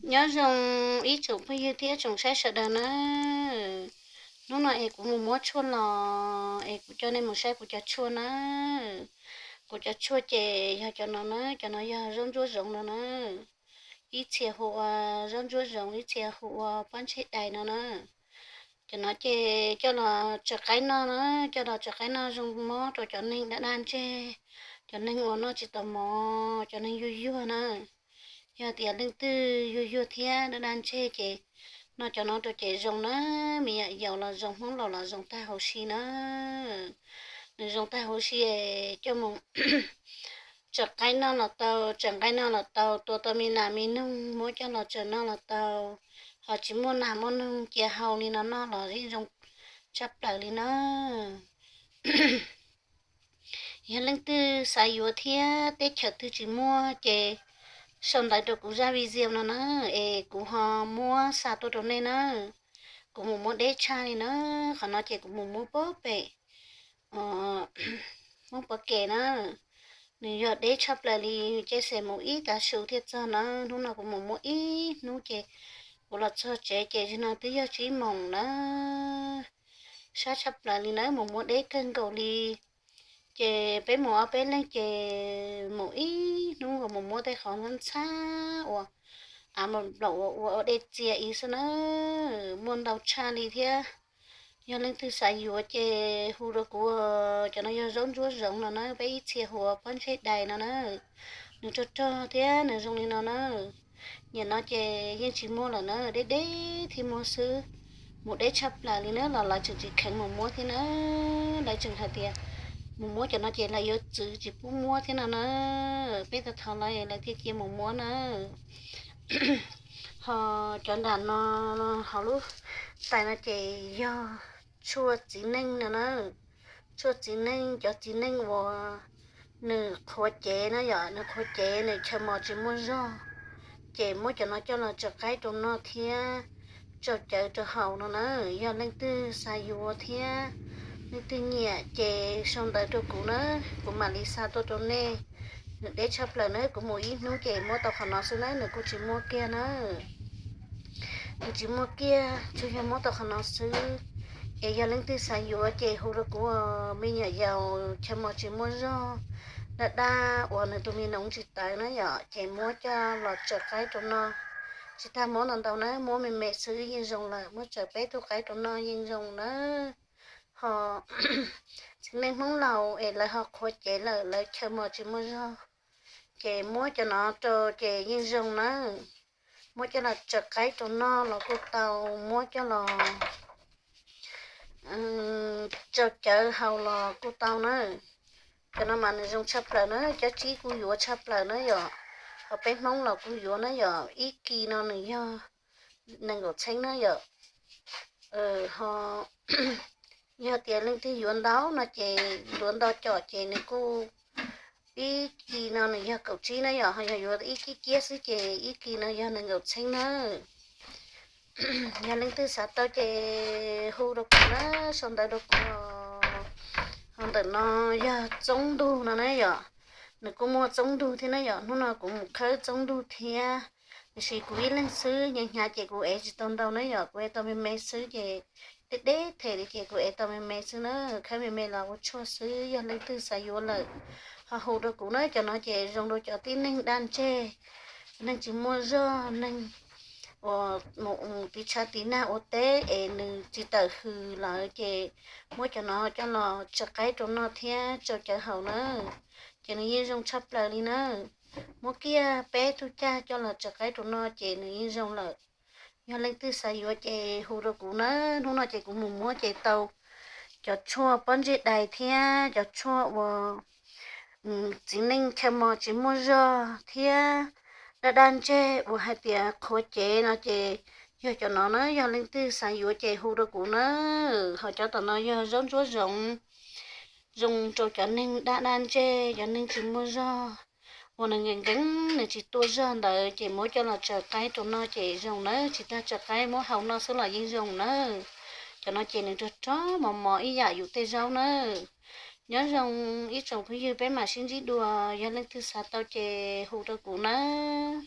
Nyob zoo ib tsoom phooj ywg thiab tsoom saib sawv daws na. Hnub no es kuv mus muab tshuaj los es kuv coj nej mus saib kuv cov tshuaj na. Kuv cov tshuaj ces yog cov no na, cov no yog zaub ntsuab zoov no na. Ib txhia hu ua zaub ntsuab zoov, ib txhia hu ua pob ntseg dais no na. Cov no ces coj los tsaws qaib noj na, coj los tsaws qaib noj zoo mob rau cov neeg daj daj ntseg, cov neeg uas noj tsis tau mov, cov neeg yuag yuag na. Yog tias leej twg yuag yuag thiab daj daj ntseg ces noj cov no rau ces zoo na, me nyuam yaus los zoo, Hmoob laus los zoo tag huv si na. Nws zoo tag huv si, coj mus tsaws qaib noj los tau, tsaws nqaij noj los tau, tua tau me nas me noog muab coj los tsaws noj los tau. Ho tsis muaj nas muaj noog cia hau li no noj los yeej zoo tshaj plaws li na. Yog leej twg xav yuav thiab teb chaws twg tsis muaj ces sau ntawv rau kuv zaj video no na, es kuv ho muab xa tuaj rau nej na. Kuv mus muab deb tshaj li na, qhov no ces kuv mus muab pem Hmoob Pov Kem na. Nws yog deb tshaj plaws li, ces mus ib tav su thiaj txog na. Hnub no kuv mus muab ib hnub ces kuv los txog tsev ces zaum no twb yog tsib moos na. Sab tshaj plaws li na, mus muab deb kawg nkaus li. Ces peb mus ob peb leeg ces mus ib hnub uas mus muab tej qhov ntxhab ntxhab uas av nplaum ua ua dej txias ib xwb na, muaj ntau tshaj li thiab. Yog leej twg xav yuav ces hu rau kuv. Cov no yog zaub ntsuab zoov no na, peb ib txhia hu ua pob ntseg dais no na. Nws rog rog thiab nws zoo li no na. Nim no ces yeej tsis muaj lawm na, deb deb thiaj muaj xwb. Mus deb tshaj plaws li na los lawv tseem tsis kheev mus muab thiab na. Lawv tseem hais tias mus muab cov no ces lawv yuav txwv tsis pub muab thiab no na. Peb tau thov lawv, lawv thiaj cia mus muab na. Ho cov nram no, hauv lub tais no ces yog tshuaj txiv neej no na. Tshuaj txiv neej, cov txiv neej uas nws qhuav cev na yom, nws qhuav cev nws chaw mos tsis muaj zog, ces muab cov no coj los tsaws qaib rau noj thiab tsau cawv rau haus no na. Yog leej twg xav yuav thiab leej twg nyiam ces sau ntawv rau kuv na, kuv mam li xa tuaj rau nej. Nws deb tshaj plaws na, kuv mus ib hnub ces muab tau qhov no xwb na, nws kuj tsis muaj kiag na. Nws tsis muaj kiag, tsuas yog muab tau qhov no xwb. Es yog leej twg xav yuav ces hu rau kuv. Me nyuam yaus chaw mos tsis muaj zog, daj daj uas nws tus me noov tsis tawv na yom, ces muab coj los tsaws qaib rau noj. Tsis tas muab ntau ntau na, muab me me xwb yeej zoo lawm, muab tsaws peb tug qaib rau noj yeej zoo na. Ho txiv neej Hmoob laus es lawv ho qhuav cev lawm, lawv chaw mos tsis muaj zog, ces muab cov no rau ces yeej zoo na. Muab coj los tsaws qaib rau noj los kuj tau, muab coj los tsau cawv haus los kuj tau na. Cov no mas nws zoo tshaj plaws na, cov tsib kuj yuav tshaj plaws na yom. Ho peb Hmoob los kuj yuav na yom, ib kis no nws yog nees nkaum txheeb na yom. Ho yog tias leej twg yuav ntau no ces yuav ntau com ces nws kuj, ib kis no nws yog kaum tsib na yom, ho yog yuav ib kis kiab xwb ces ib kis no yog nees nkaum txheeb na. Yog leej twg xav tau ces hu rau kuv na, sau ntawv rau kuv. Ho ntawm no yog txoob ntug no na yom, nws kuj muaj txoob ntug thiab na yom. Hnub no kuv mus khawb txoob ntug thiab, tiam sis kuv ib leeg xwb, hnyav hnyav ces kuv ev tsis tau ntau na yom, kuv ev tau me me xwb ces deb deb them li ces kuv ev tau me me xwb na, khawb me me los ua tshuaj xwb. Yog leej twg xav yuav lawm ho hu rau kuv na. Cov no ces zoo rau cov tib neeg daj ntseg, neeg tsis muaj zog, neeg uas mus tiv tshav tiv nag ua teb es nws tsis tawm hws lawm ces muab cov no coj los tsaws qaib rau noj thiab tsau cawv haus na, ces nws yeej zoo tshaj plaws li na. Muab kiag peb tug caj coj los tsaws qaib rau noj ces nws yeej zoo lawm. Yog leej twg xav yuav ces hu rau kuv na. Hnub no ces kuv mus muab ces tau cov tshuaj pob ntseg dais thiab cov tshuaj uas txiv neej chaw mos tsis muaj zog thiab daj daj ntseg uas hais tias qhuav cev no ces yog cov no na. Yog leej twg xav yuav ces hu rau kuv na. Ho cov tom no yog zaub ntsuab zoov, zoo rau cov neeg daj daj ntseg, cov neeg tsis muaj zog, uas nws nkees nkees nws tsis tuaj zog ntawd ces muab coj los tsaws qaib rau noj ces zoo na. Tsis tas tsaws qaib, muab hau noj xwb los yeej zoo na. Cov no ces nws rog rog mos mos ib yam yus tej zaub na. Nyob zoo ib tsoom phooj ywg, peb mam sib ntsib dua. Yog leej twg xav tau ces hu rau kuv nawb.